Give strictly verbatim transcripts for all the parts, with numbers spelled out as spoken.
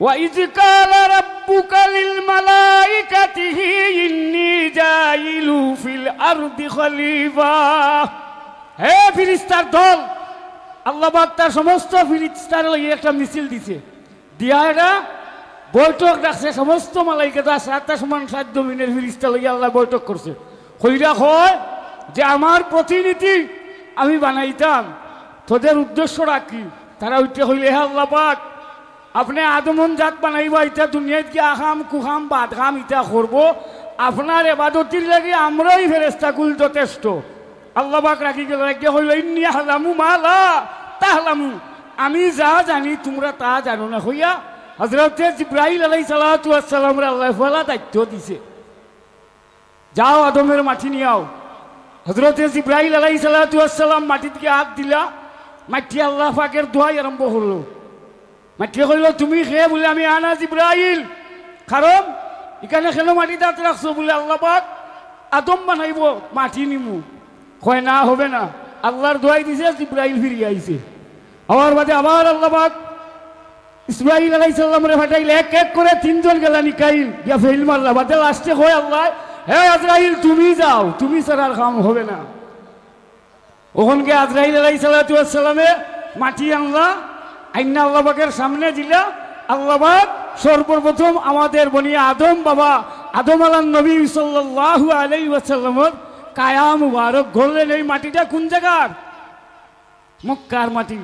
وإذ قال ربك للملائكة إني جاعل في الأرض خليفة। হে ফিরিস্তার দল, আল্লাহ পাক তার সমস্ত ফিরিস্তারে লইয়া একটা মিছিল দিছে, দিয়া একটা বৈঠক ডাকছে। সমস্ত মালাইকাত, সাতটা সমান সাত জমিনের ফিরিস্তা লইয়া আল্লাহ বৈঠক করছে। কইরা কয় যে, "আমার প্রতিনিধি আমি বানাইতাম, তোদের উদ্দেশ্য রাখি।" তারা উঠে কইলে, "হে আল্লাহ পাক, আপনে আদমন জাত বানাইবা, ইতা দুনিয়াত গিয়া আকাম কুকাম বাদ কাম ইতা করবো, আপনার এবাদতির লাগি আমরাই ফেরেস্তাকুল যথেষ্ট।" আল্লাহ পাক রাগি গেলা, একে কইলো, "ইন্নী আ'লামু মা লা তা'লামুন, আমি যা জানি তুমরা তা জানো না" কইয়া হযরতে জিব্রাইল আলাইহিস সালাতু ওয়াস সালামরে আল্লাহ পয়লা দায়িত্ব দিছে। "যাও, আদমের মাটি নিয়াও।" হযরতে জিব্রাইল আলাইহিস সালাতু ওয়াস সালাম মাটিত গিয়া আত দিলা, মাটি আল্লাহ পাকের দোয়াই আরম্ভ করলো। মাটিয়ে কইলো, "তুমি কে?" বুলে, "আমি আনা জিব্রাইল।" "কারণ ইখানো কেনে মাটিত আত রাখছো?" বুলে, "আল্লাহ পাক আদম বানাইবো, মাটি নিমু।" কয়, "না, হবে না।" আল্লাহর দোয়াই দিছে, জিব্রাইল ফিরিয়া আইছে। আওয়ার বাদে আবার আল্লাহ পাক ইসমাইল আলাইহিস সালামরে পাঠাইলে, এক এক করে তিনজন গেলা, নিকাইল গিয়া ফেইল মারলা। বাদে লাস্টে কয় আল্লাহ, "হে আজরাইল, তুমি যাও, তুমি ছাড়া আর কাম হবে না।" অখন গিয়া আজরাইল আলাইহিস সালাতু ওয়াস সালামে মাটি আনলা, আইনা আল্লাহ পাকের সামনে দিলা। আল্লাহ পাক সর্বপ্রথম আমাদের বনি আদম বাবা আদম আলান নবী সাল্লাল্লাহু আলাইহি ওয়াসাল্লামর কায়া মুবারক গড়লেন। এই মাটিটা কোন জায়গার? মক্কার মাটি।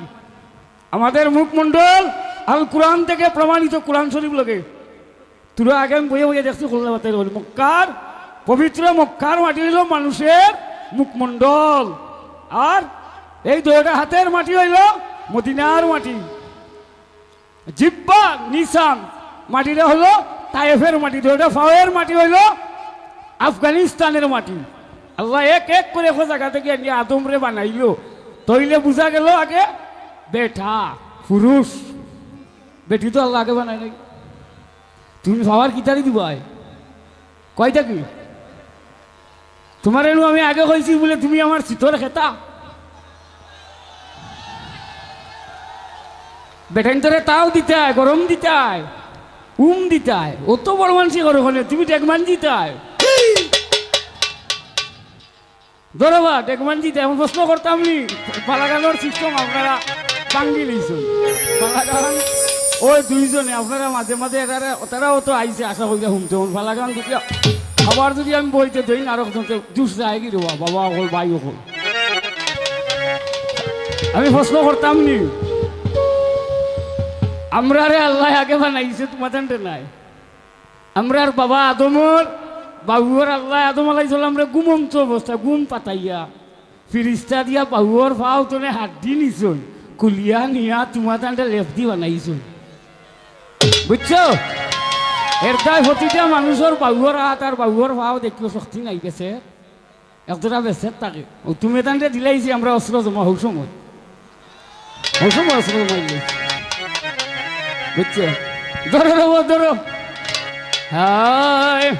আমাদের মুখমণ্ডল আল কোরআন থেকে প্রমাণিত, কোরআন শরীফ লগে। তোরা আগে আমি বইয়া বইয়া দেখছি, খুলনা বাতাই বলি, মক্কার, পবিত্র মক্কার মাটি হইল মানুষের মুখমণ্ডল, আর এই দুইটা হাতের মাটি হইল মদিনার মাটি। জিব্বা নিসান মাটিটা হলো তায়েফের মাটি, দুইটা পাওয়ের মাটি হইল আফগানিস্তানের মাটি। আল্লাহ এক এক করে এক জায়গা থেকে আনিয়া আদমরে বানাইল, তইলে বুঝা গেল আগে বেটা, পুরুষ, বেটি তো আল্লাহ আগে বানাই নাই। তুমি পাওয়ার কিতারি দিবায়? কয়টা কি? তোমার এনু আমি আগে কইছি বুলে তুমি আমার শীতর খেতা। বেটাইন তোরে তাও দিতায়, গরম দিতায়, উম দিতায়, অত বড় মানসি করো ওখানে, তুমি ডেকমান দিতায়। ধরো বা, ডেকমান দিতে, এমন প্রশ্ন করতাম নি, পালাগানোর সিস্টেম আপনারা ভাঙ্গি লইছেন। পালাগান ওই দুইজনে, আপনারা মাঝে মাঝে এরারে, তারাও তো আইছে, আশা করি হুনতে হন। পালাগান যদি আবার যদি আমি বইতে দেই না, আরো জুস যায় কি রে বা, বাবা অকল, ভাই অকল। আমি প্রশ্ন করতাম নি, আমরারে আল্লাহ আগে বানাইছে, তোমাদের নাই। আমরার বাবা আদমর, বাবুর আল্লাহ আদম আলাইহিস সালামরে ঘুমন্ত অবস্থা, ঘুম পাতাইয়া, ফিরিস্তা দিয়া বাবুর পাও তনে হাড্ডি নিছইন, কুলিয়া নিয়া তোমার তানটা লেফদি বানাইছইন। বুঝছো? এর দায় প্রতিটা মানুষর বাবুর হাত আর বাবুর পাও দেখিও শক্তি নাই গেছে। একজোড়া বেচের থাকে। ও তুমি তানরে দিলাইছি আমরা অস্ত্র জমা হউ সময়। হউ সময় অস্ত্র জমা দিলাইছি। বুঝছো? ধরো, ধরো, ধরো। হায়।